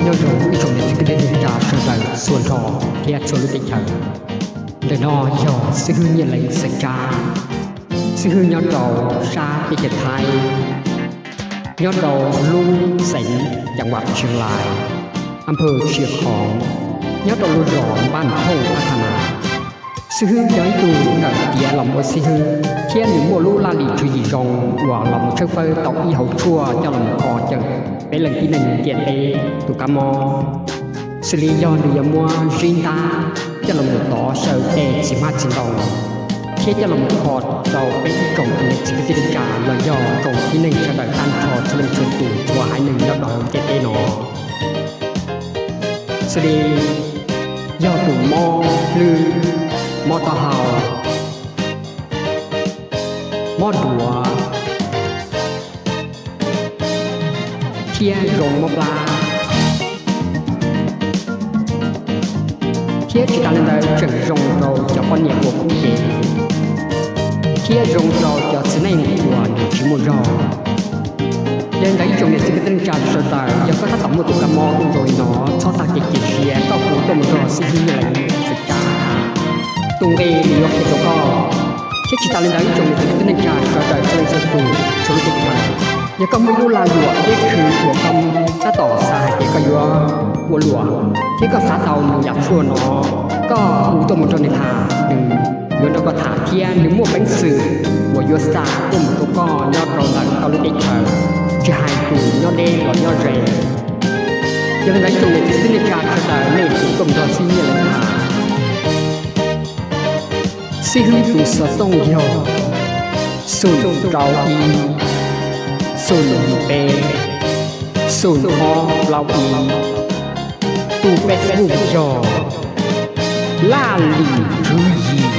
Nyob zoo ib tsoom niam txiv kwv tij neej tsa sawv daws txhua nrho thiab txhua lub teb chaws. Ntawm no yog xib hwb Nyiaj Leev Xeem Tsab, xib hwb nyob rau sab teb chaws Thaib, nyob rau lub xeev Ceeb Vas Tsiab Lais, a phwv Tsiaj Khoom, nyob rau lub zos Npaj Thooj Thab Thab Nas. Xib hwb yog ib tug kawm tiav los mus ua xib hwb thiab nws muaj lub laj lim tswv yim zoo uas los mus tshawb fawb tau ib hauv tshuaj coj los mus kho cawm peb leej tib neeg ntiaj teb tus kab mob, xws li yog nws yuav muab zib ntab coj los mus tov xyaw tej txiv hmab txiv ntoo thiab coj los mus kho rau peb ib tsoom niam txiv kwv tij neej tsa los yog tsoom tib neeg sawv daws tag nrho txhua leej txhua tus txhua haiv neeg nyob rau hauv ntiaj teb no. Xws li yog tus mob hlwb, mob taub hau, mob duav, thiab zoo mob plab, thiab tsis tas li ntawd tseem zoo rau cov poj niam uas kub cev, thiab zoo rau cov txiv neej uas nws tsis muaj zog. Yog li ntawd ib tsoom niam txiv kwv tij neej tsa sawv daws, yog koj tab tom muaj tus kab mob tuaj zoo li no, txhob tag kev cia siab, koj hu tuaj mus nrog xib hwb Nyiaj Leev Xeem Tsab tham, tus nqi nws yuav qhia rau koj. Thiab tsis tas li ntawd ib tsoom niam txiv kwv tij neej tsa sawv daws txhua leej txhua tus txhua lub teb chaws, yog koj muaj ib lub lag luam thiab khw uas koj tab tom xav hais tias koj yuav ua luam thiab koj xav tau nws yam tshuaj no, koj hu tuaj mus nrog nws tham, nws yuav nrog koj tham thiab nws muaj peev xwm uas yuav xa tuaj mus rau koj nyob rau ntawm koj lub teb chaws, tsis hais tus nyob deb los nyob ze. Yog li ntawd ib tsoom niam txiv kwv tij neej tsa sawv daws nej hu tuaj mus nrog xib hwb Nyiaj Leev tham. Xib hwb tus xov tooj yog xoom rau ib, xoom peb, xoom ob plaub ib. Tus Facebook yog Laj Lim Tswv Yim